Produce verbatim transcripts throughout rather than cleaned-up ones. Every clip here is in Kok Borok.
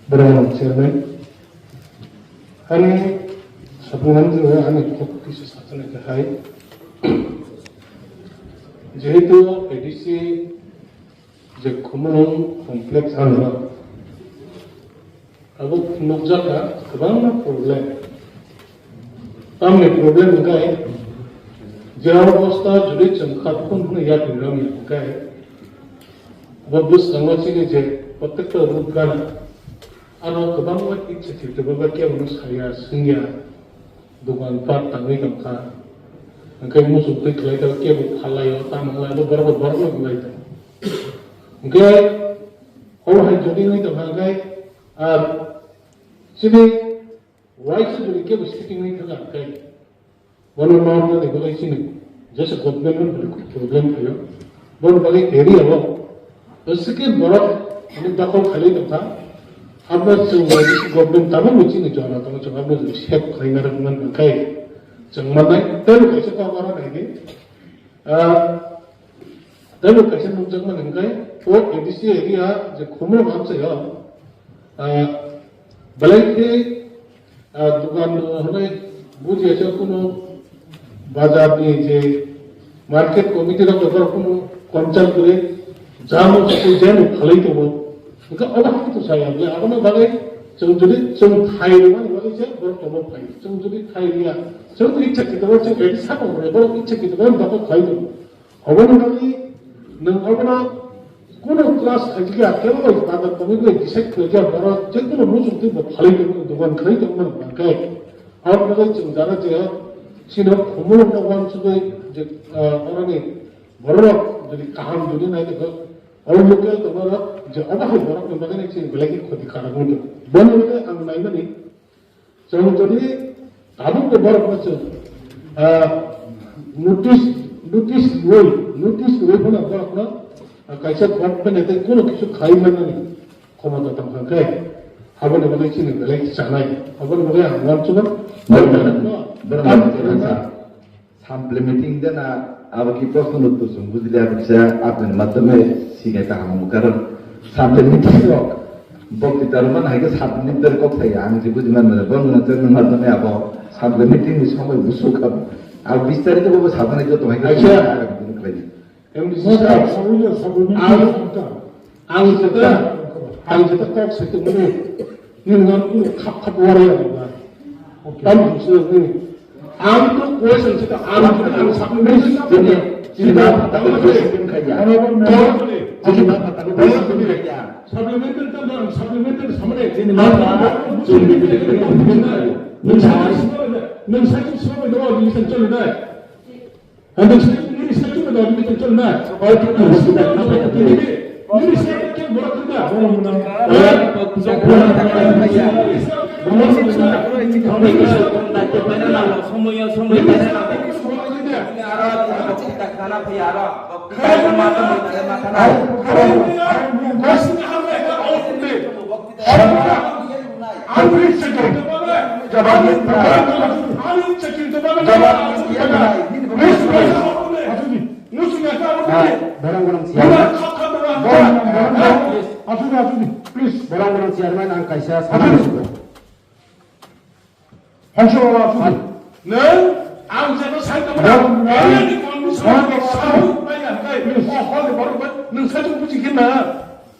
Borok chairman, ani sabunan jora ani kok kisa sakana kahai. Jehetu A D C je Khumulwng complex ano abo nukjakha kwbangma problem. Tamni problem hwnkhe je obosta jodi chwng khatkun hwnwi yapri ramya hwnkhe bo bwskango chini je protekta root gana ano kwbangma itsa chirtwbo ba kebono saya swngya dogan pat tangwi tongkha. Hwnkhe muchung twi khlai khe kebo phalai o tamo wngla abo borok borok no wngwi tong. Hwnkhe obo hai jodi wngwi tongkha hwnkhe ar chini Waisa jodi kebo sitting wngwi thangkha hwnkhe bono norna ni bagwi chini jesa government no bwrwi problem phaio. Bono bagwi area o bwswkhe borok ani dakol khailai tongkha. Abo chwng bai government tabukbo chini jora tongo, chwng abo jodi save khlaina rwkmani hwnkhe chwng mannai teibo kaisa kok oro naidi. Ah, teibo kaisa nukjakmani hwnkhe o A D C area je Khumulwng amchaio, ah, belai khe, ah, dogan hwnwi bujiya se kunu bazar ni je market committee rok bai borok kunu consult kwrwi jamo se jeno phalwi tongo. Hwnkhe obo haino to saya bwle abono bagwi chwng jodi chwng thai rwmani bagwi se borok tongo phai. Chwng jodi thai rwya, chwng to ichha kitongo chwng ready sabo hwnwi borok ichha kitongo bako phai tongo. Oboni bagwi nwng obono kunu class khaijikya, kebo bai badar tongwi bai decide khlaikya, borok jekunu muchung twi bo phalwi tongmani, dogan khlai tongmani hwnkhe. Aboni bagwi chwng jara je chini Khumulwng no uansugwi je, ah, oroni borok jodi kaham jodi nai tongkha, o local tongmarok je obo hai borokni bagwi chini belai khe khoti kharak wngkha. Boni bagwi ang naimani Chwng jodi tabukbo borokno chwng, ah, notice, notice rwi, notice rwi phano borokno, ah, kaisa government tei kunu kisu khai mannani khomota tongkha khe, aboni bagwi chini belai chanai, aboni bagwi ang uansukha. Borok, borok, Supplementing de na abo ki proshno no uttor chwng bujili, abo kisa apni madhyome sine kaham wngkha, karon supplementing rok boktwita rok mano hai khe supplementary kok thai ang je buji man mano, bo mano chairman madhyome abo supplementing ni somoi busuk abo, abo bistarito bo sabani joto hai khe Acha. Agami dino khlai di. M D C Masa sir. Sabuya, sabuya, Ang, ang jeta, ang jeta kok sai tongmani, nini nang kunu khap khap warai ya ba. Okay. Tam bujiya nini. Ang to question sita, ang to ang supplementary na Jini, jini ba pata ko question kaya. Honorable member, Jini ba pata ko question kaya. Supplementary to ang supplementary samane. Jini ba pata ko question kaya. Nung sa, nung sa, nung sa, nung sa, nung sa, Ang nini sai chwng da, nini sai chwng da. Nini sai chwng borok da. Somoy, somoy, Borang borang chairman. Borang borang chairman ang kaisa sana. Nung ang jeno sai tongmani, ang ni condition, ang ni sahuk bai ya, hai, oh, hol ni borok bai, nung sai tong buji khe na,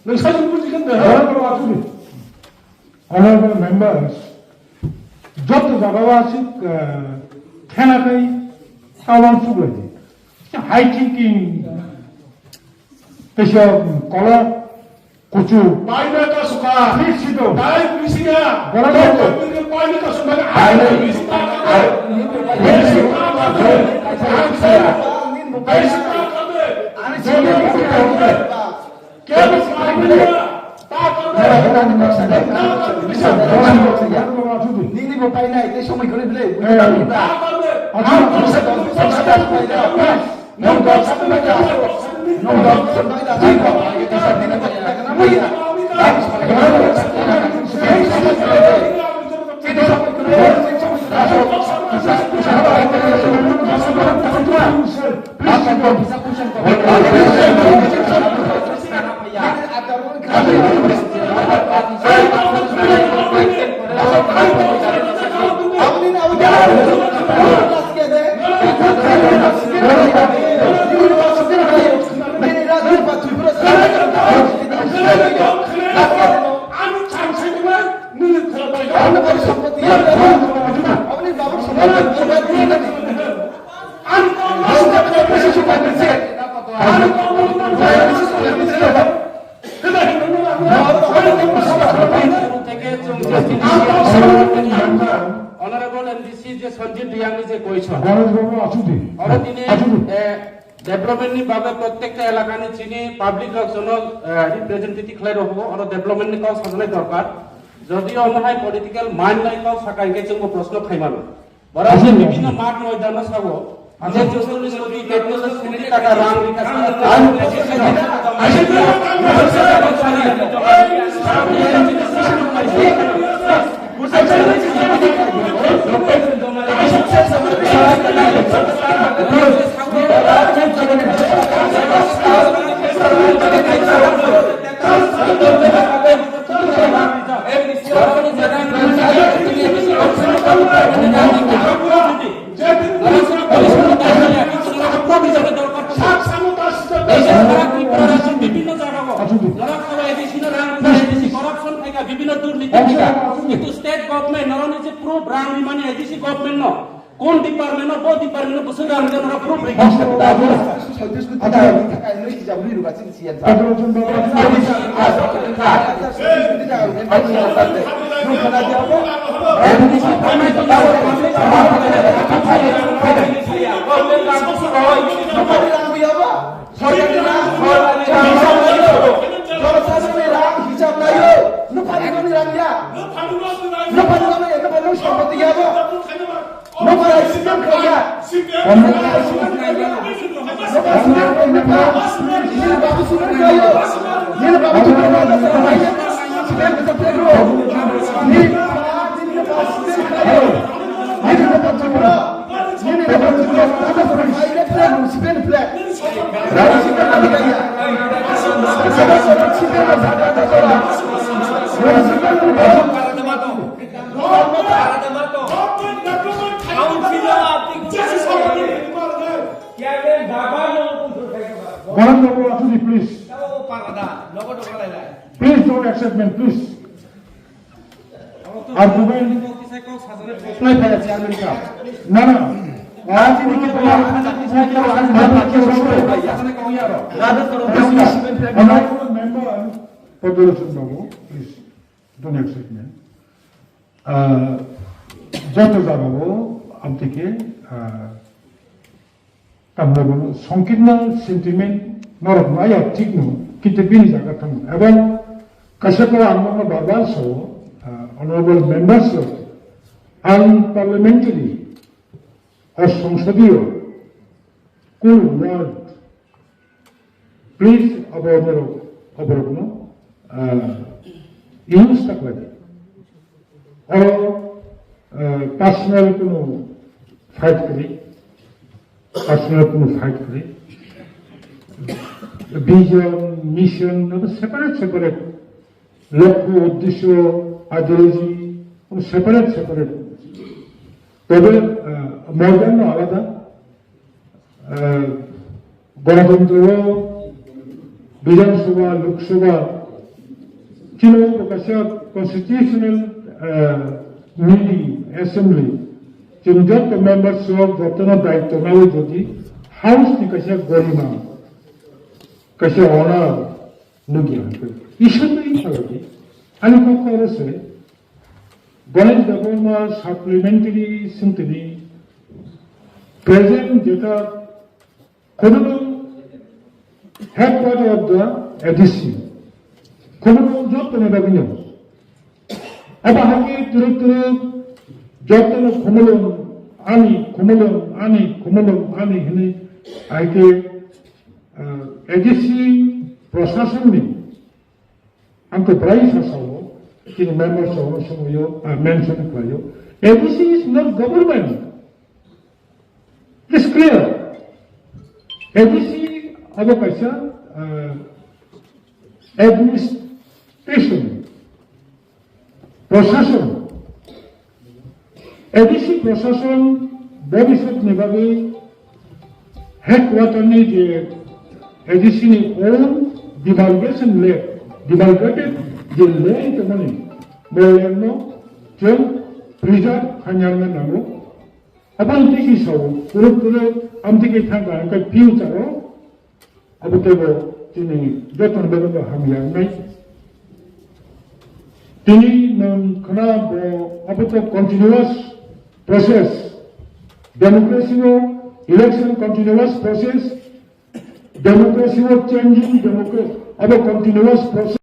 nung sai tong buji khe na. Honorable members, joto jaga o aswk, eh, khela kai tabang suglai di. High thinking, teisa kolok, Kuchu. Paina ka suka. Please sit down. Dai bisiya. Borok to borok. Paina ka suka. Ai, ai, ai. Nini bo paina, ite somoi kore bile. Please. Ano chang sai nai, nini khara bai. Ano bai sampati ya. Ano bai sampati ya. Ano bai sampati ya. Ano bai sampati ya. শুরু থেকে চুন JCD honourable MDC যে সঞ্জিত রিয়াংনি যে কইছন। গণেশ বাবু আছুটি। অরে তিনি, আছুটি। এ, ডেভেলপমেন্ট নি বাগে প্রত্যেকটা এলাকা নি চিনি পাবলিক লোকজন, এ, রিপ্রেজেন্টেটিভ খেলাই রহবো, অরে ডেভেলপমেন্ট নি কম সাজানাই দরকার। যদিও অন্য হয় পলিটিক্যাল মাইন্ড নাই কম সাকাইকে চুঙ্গো প্রশ্ন খাইমানো। Borok je bibhinno math moidano sago, je chwngno nini technology sini taka rang rikha. বিভিন্ন জায়গা বিভিন্ন দুর্নীতি কিন্তু স্টেট গভর্নমেন্ট নরনি যে প্রুফ রাং মানে এডিসি গভর্নমেন্ট ন কোন ডিপার্টমেন্ট ন বো ডিপার্টমেন্ট বসে রাং যেন প্রুফ রেখে Gordon Babu Achuji, please. Please don't accept me, please. Argument. Play for the chairman ka. No, no. Aaj ki Honorable member, Padulochan Babu, please don't accept me. Ah, joto jagao amtike, ah, Tamni bono songkirno sentiment norok no aya thik no, kintu bini jaga thang. Ebong kaisa kok ang nono bar bar sao, ah, honorable members rok, unparliamentary or songsodiyo cool word, please abo norok, aborok no, ah, use ta khlai di. Oro, eh, personal kunu fight kwrwi, personal kunu fight kwrwi. Vision, mission, abo separate, separate. Lokho, uddesho, ideology, abo separate, separate. Tobe, eh, modern no alada. Eh, Ganatantro o Bidhan Sabha, Lok Sabha, chini bo kaisa constitutional, eh, meeting, assembly, chini joto members rok jotono daityo nawi jodi House ni kaisa gorima, kaisa honor nugya hwnkhe. Isor ni khalodi. Ani kok oro se, Ganesh Debbarma supplementary sentini present jeta Khumulwng headquarter of the A D C. Khumulwng joto ni bagwi no. Abo hai khe twrwk twrwk joto no Khumulwng ani, Khumulwng ani, Khumulwng ani hinwi hai khe, ah, A D C proshashan ni Ang to bwrai sa sao, chini members rok no swngwi o, ah, mention khlai o. A D C is not government. It's clear. A D C abo kaisa, ah, administration, proshashan. A D C proshashan bobiswt ni bagwi headquarter ni je A D C ni own demarcation lab, demarcated Je lei tongmani moyangno chwng preserve khainani nango. Aboni tiki sao, kuruk kuruk, am tiki thangka hwnkhe future-o abo teibo chini joto ni bagwi bo hamya wngnai. Tini nwng khna bo abo to continuous process, democracy-o election continuous process, democracy-o changing democracy, abo continuous process.